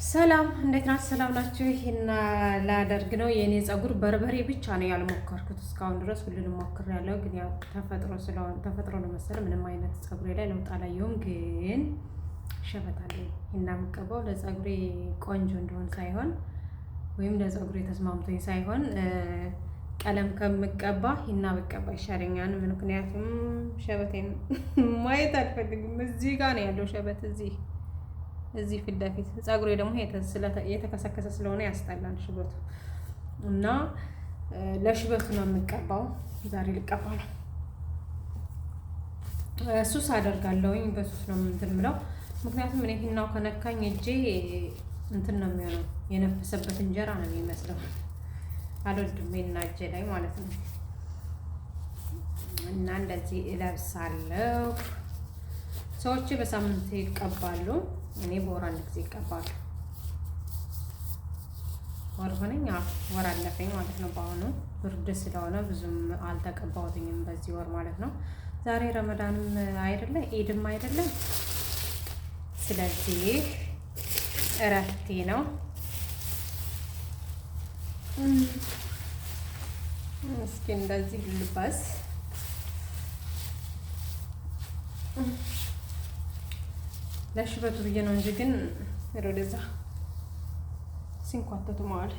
ሰላም እንዴት ናችሁ? ሰላም ናችሁ? ይሄን ላደርግ ነው። የእኔ ፀጉር በርበሬ ብቻ ነው ያልሞከርኩት እስካሁን ድረስ ሁሉንም ሞክሬያለሁ። ግን ያው ተፈጥሮ ስለሆነ ተፈጥሮ ነው መሰለ ምንም አይነት ፀጉሬ ላይ ለውጥ አላየሁም። ግን ሸበት አለኝ እና የምቀባው ለፀጉሬ ቆንጆ እንደሆን ሳይሆን ወይም ለፀጉሬ ተስማምቶኝ ሳይሆን ቀለም ከምቀባ ሂና ብቀባ ይሻለኛል። ምክንያቱም ሸበቴን ማየት አልፈልግም። እዚህ ጋር ነው ያለው ሸበት እዚህ ፊት ለፊት ፀጉሬ ደግሞ የተከሰከሰ ስለሆነ ያስጠላል ሽበቱ እና ለሽበቱ ነው የምቀባው። ዛሬ ልቀባ ነው። ሱስ አደርጋለሁኝ። በሱስ ነው እንትን የምለው ምክንያቱም እኔ ሂናው ከነካኝ እጄ እንትን ነው የሚሆነው፣ የነፈሰበት እንጀራ ነው የሚመስለው። አልወድም ሂና እጄ ላይ ማለት ነው። እና እንደዚህ እለብሳለሁ። ሰዎች በሳምንት ይቀባሉ። እኔ በወር አንድ ጊዜ ይቀባሉ። ወር ሆነኝ፣ ወር አለፈኝ ማለት ነው። በአሁኑ ብርድ ስለሆነ ብዙም አልተቀባሁትኝም በዚህ ወር ማለት ነው። ዛሬ ረመዳንም አይደለ ኢድም አይደለም። ስለዚህ እረፍቴ ነው። እስኪ እንደዚህ ልባስ። ለሽበቱ ብዬ ነው እንጂ ግን ወደዛ ሲንኳተቱ መዋል።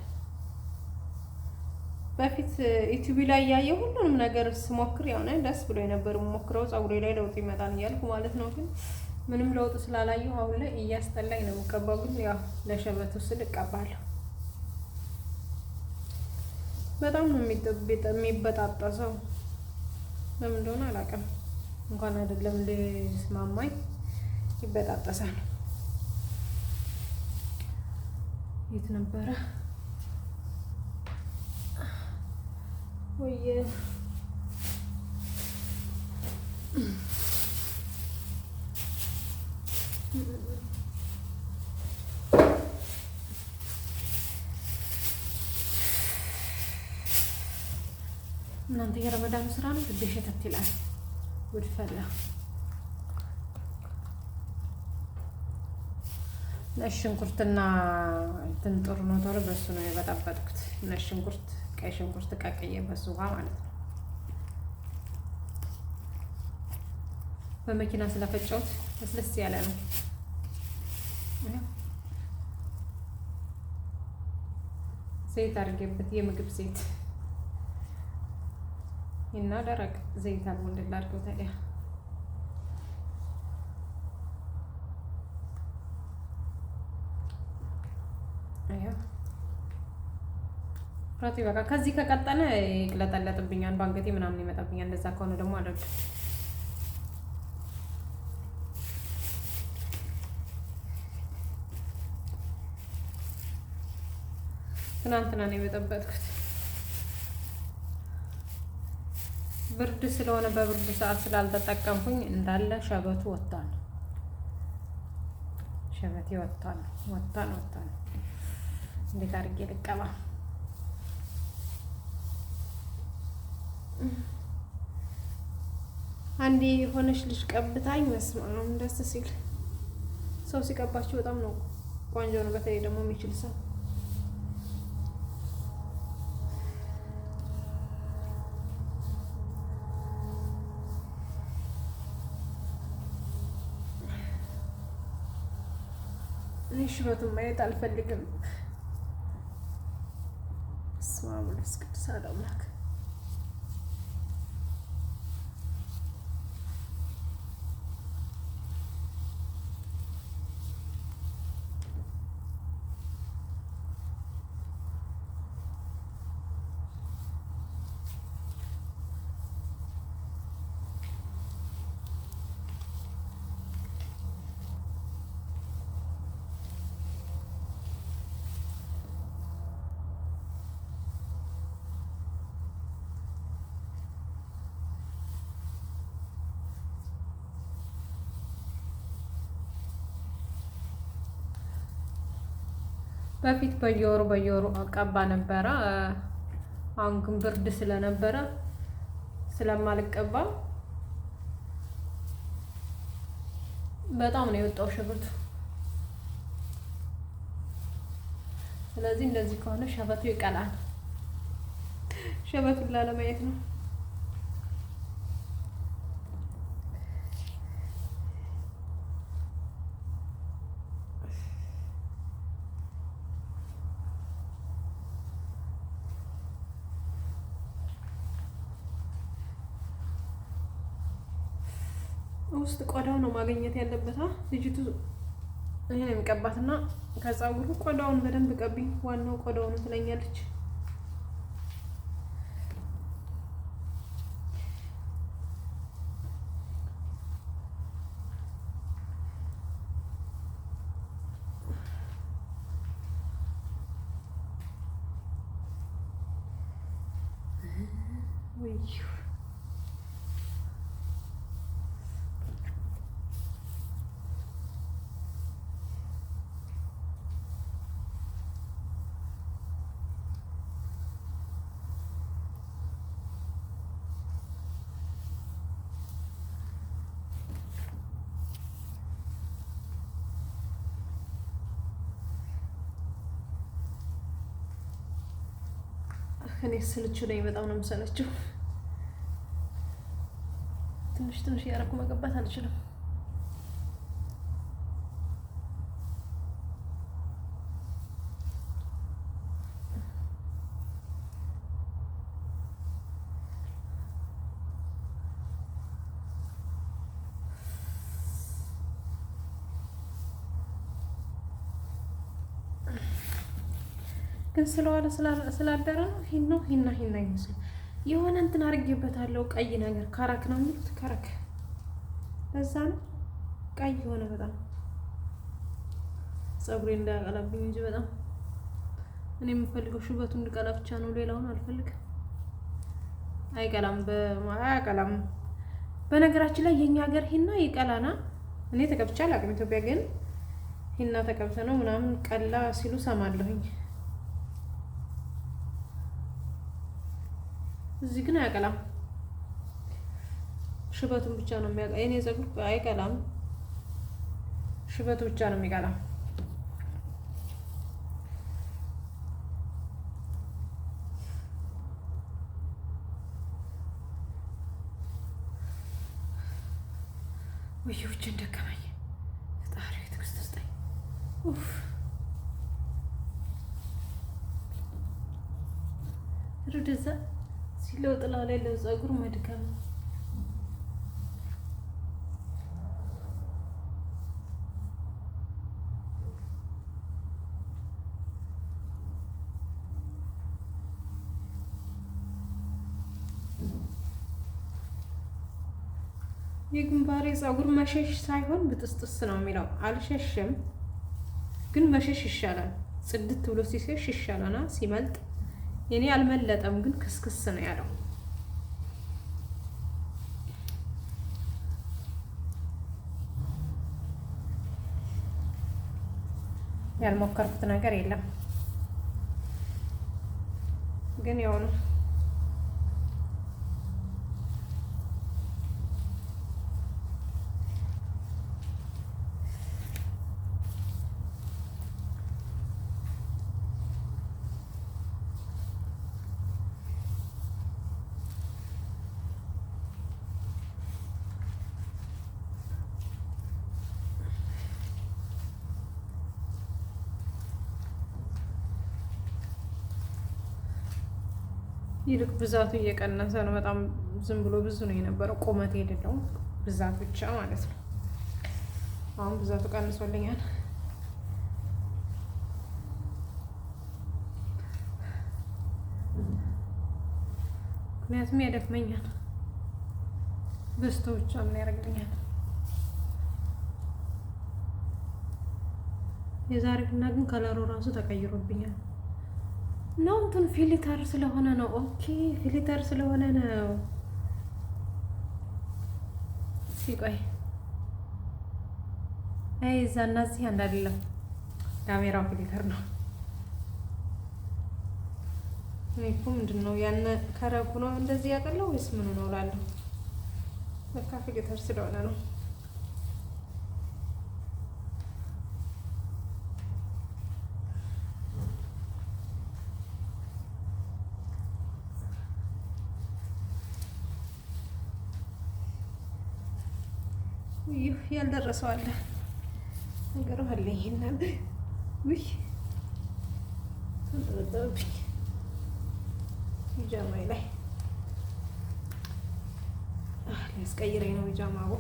በፊት ዩቲዩብ ላይ ያየ ሁሉንም ነገር ስሞክር ያው ደስ ብሎ የነበር ሞክረው ፀጉሬ ላይ ለውጥ ይመጣል እያልኩ ማለት ነው። ግን ምንም ለውጥ ስላላየሁ አሁን ላይ እያስጠላኝ ነው የምቀባው። ግን ያው ለሸበቱ ስል እቀባለሁ። በጣም ነው የሚበጣጠሰው። ለምን እንደሆነ አላውቅም። እንኳን አይደለም ሊስማማኝ ይበጣጠሳል። የት ነበረ ወይ? እናንተ የረመዳኑ ስራ ነው ልቤ ሸተት ይላል። ጉድ ፈላ። ነጭ ሽንኩርትና እንትን ጥሩ ነው ቶሎ በሱ ነው የበጠበጥኩት። ነጭ ሽንኩርት፣ ቀይ ሽንኩርት ቀቅዬ በሱ ውሃ ማለት ነው። በመኪና ስለፈጨሁት ለስለስ ያለ ነው። ዘይት አድርጌበት የምግብ ዘይት እና ደረቅ ዘይት አልቦ እንድላድርገው ታዲያ። ፍራቱ ይበቃ። ከዚህ ከቀጠነ ይቅለጠለጥብኛል፣ ባንገቴ ምናምን ይመጣብኛል። እንደዛ ከሆነ ደግሞ አልወድም። ትናንትና ነው የበጠበጥኩት። ብርድ ስለሆነ በብርድ ሰዓት ስላልተጠቀምኩኝ እንዳለ ሸበቱ ወጥቷል። ሸበቴ ወጥቷል፣ ወጥቷል፣ ወጥቷል። እንዴት አድርጌ ልቀባ? አንዴ የሆነች ልጅ ቀብታኝ፣ በስመ አብ ደስ ሲል። ሰው ሲቀባችሁ በጣም ነው ቆንጆ ነው። በተለይ ደግሞ የሚችል ሰው። እኔ ሽበቱን ማየት አልፈልግም። በስመ አብ ወመንፈስ ቅዱስ አሐዱ አምላክ። በፊት በየወሩ በየወሩ አቀባ ነበረ። አሁን ግን ብርድ ስለነበረ ስለማልቀባ በጣም ነው የወጣው ሽብርቱ። ስለዚህ እንደዚህ ከሆነ ሸበቱ ይቀላል። ሸበቱን ላለማየት ነው። ውስጥ ቆዳው ነው ማግኘት ያለበት። ልጅቱ ይሄን የሚቀባትና ከፀጉሩ ቆዳውን በደንብ ቀቢ፣ ዋናው ቆዳው ነው ትለኛለች። እኔ ስልቹ ነኝ፣ በጣም ነው የምሰለችው። ትንሽ ትንሽ እያደረኩ መቀባት አልችልም። ግን ስለዋለ ስላደረ ነው። ሂና ሂና ሂና ይመስል የሆነ እንትን አድርጌበታለሁ። ቀይ ነገር ከረክ ነው የሚሉት ከረክ፣ ለዛ ነው ቀይ የሆነ በጣም ፀጉሬ እንዳያቀላብኝ እንጂ በጣም እኔ የምፈልገው ሽበቱ እንዲቀላ ብቻ ነው። ሌላውን አልፈልግም። አይቀላም፣ አያቀላም። በነገራችን ላይ የኛ ሀገር ሂና ይቀላና እኔ ተቀብቼ አላውቅም። ኢትዮጵያ ግን ሂና ተቀብተ ነው ምናምን ቀላ ሲሉ ሰማለሁኝ። እዚህ ግን አያቀላም። ሽበቱን ብቻ ነው የሚያቀላ። የኔ ፀጉር አይቀላም፣ ሽበቱ ብቻ ነው የሚቀላም። ውይ ውጭ እንደከመኝ ፈጣሪ ትዕግስት ስጠኝ። ኡፍ ወደዛ ሲለው ጥላ ላይ ለፀጉር መድከም የግንባሬ ፀጉር መሸሽ ሳይሆን ብጥስጥስ ነው የሚለው። አልሸሽም ግን መሸሽ ይሻላል። ጽድት ብሎ ሲሸሽ ይሻላልና ሲመልጥ የኔ አልመለጠም፣ ግን ክስክስ ነው ያለው። ያልሞከርኩት ነገር የለም፣ ግን ያው ነው። ይልቅ ብዛቱ እየቀነሰ ነው። በጣም ዝም ብሎ ብዙ ነው የነበረው፣ ቁመት የሌለው ብዛት ብቻ ማለት ነው። አሁን ብዛቱ ቀንሶልኛል። ምክንያቱም ያደክመኛል። በስቶ ብቻ ምን ያደርግልኛል? የዛሬ ቡና ግን color ኡ ራሱ ተቀይሮብኛል። ነው እንትን filter ስለሆነ ነው። Okay filter ስለሆነ ነው። ሲቆይ አይ እዛ እና እዚህ አንድ አይደለም። ካሜራው filter ነው። እኔ እኮ ምንድን ነው ያነ ከረኩ ነው እንደዚህ ያቀለው ወይስ ምኑ ነው እላለሁ። ለካ filter ስለሆነ ነው። ይህ ያልደረሰው አለ ነገሩ አለ። ይሄንን ውይ ተንጠበጠበብኝ ቢጃማዬ ላይ ሊያስቀይረኝ ነው ቢጃማው።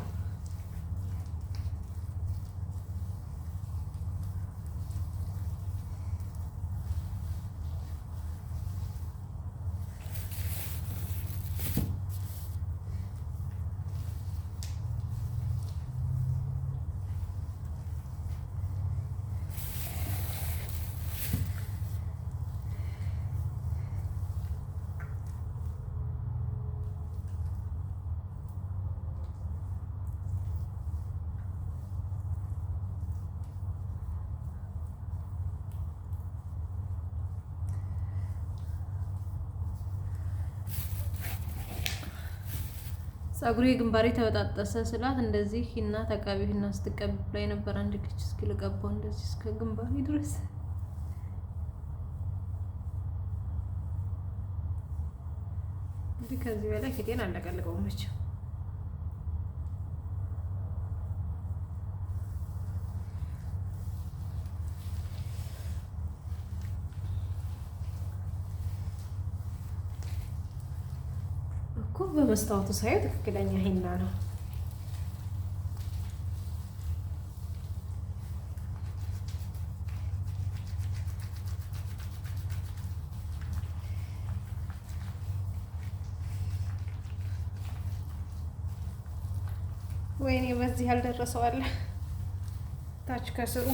ፀጉሬ ግንባሬ ተበጣጠሰ ስላት እንደዚህ እና ተቀቢ እና ስትቀቢ ላይ ነበር። አንድ ልጅ እስኪ ልቀባው እንደዚህ እስከ ግንባሬ ድረስ። እንዲህ ከዚህ በላይ ፊቴን አለቀልቀውም መቼም። እኮ በመስታወቱ ሳየው ትክክለኛ ሂና ነው። ወይኔ በዚህ ያልደረሰው አለ ታች ከስሩ።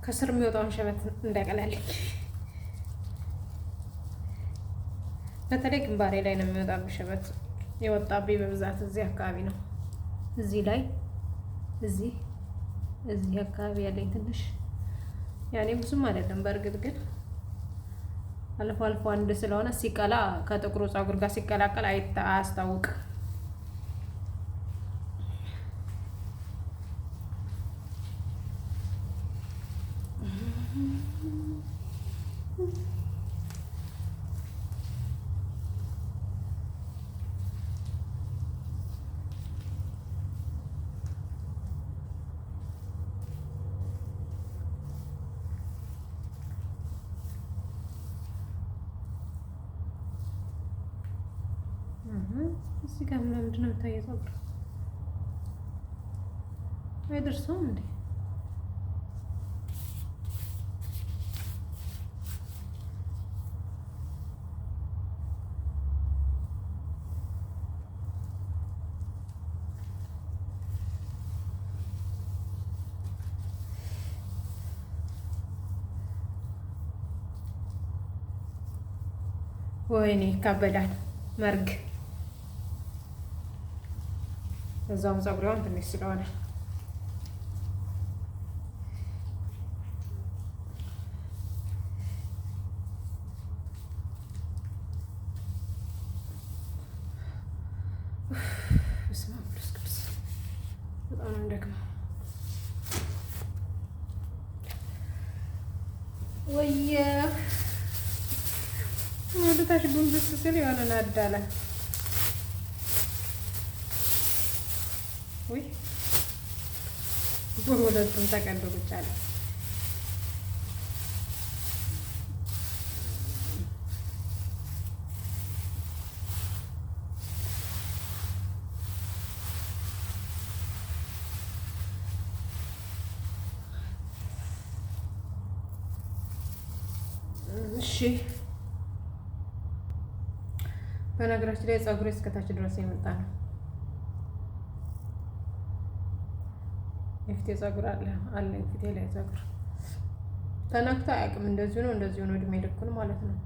ከስር የሚወጣውን ሸበት እንዳቀላልኝ። በተለይ ግንባሬ ላይ ነው የሚወጣብኝ ሸበት። የወጣብኝ በብዛት እዚህ አካባቢ ነው። እዚህ ላይ እዚህ እዚህ አካባቢ ያለኝ ትንሽ ያኔ ብዙም አይደለም። በእርግጥ ግን አልፎ አልፎ አንድ ስለሆነ ሲቀላ ከጥቁሩ ፀጉር ጋር ሲቀላቀል አያስታውቅም። እዚህ ጋር ምንድን ነው የሚታየው? ፀጉር አይደርሰውም እንዴ? ወይኔ ይካበዳል መርግ እዛውም ፀጉሬውን ትንሽ ስለሆነ በስመ አብ ወመንፈስ ቅዱስ በጣም ነው የሚደክመው። ወየ ወደ ታች ጉንብስ ስል የሆነ ናዳለ። ውይ በሁለቱም ተቀዶ ቁጭ አለ። እሺ በነገራችን ላይ ፀጉሬ እስከታች ድረስ የመጣ ነው። የፊቴ ፀጉር አለ አለ ፊቴ ላይ ፀጉር ተነክቶ አያውቅም። እንደዚሁ ነው እንደዚሁ ነው እድሜ ልኩን ማለት ነው።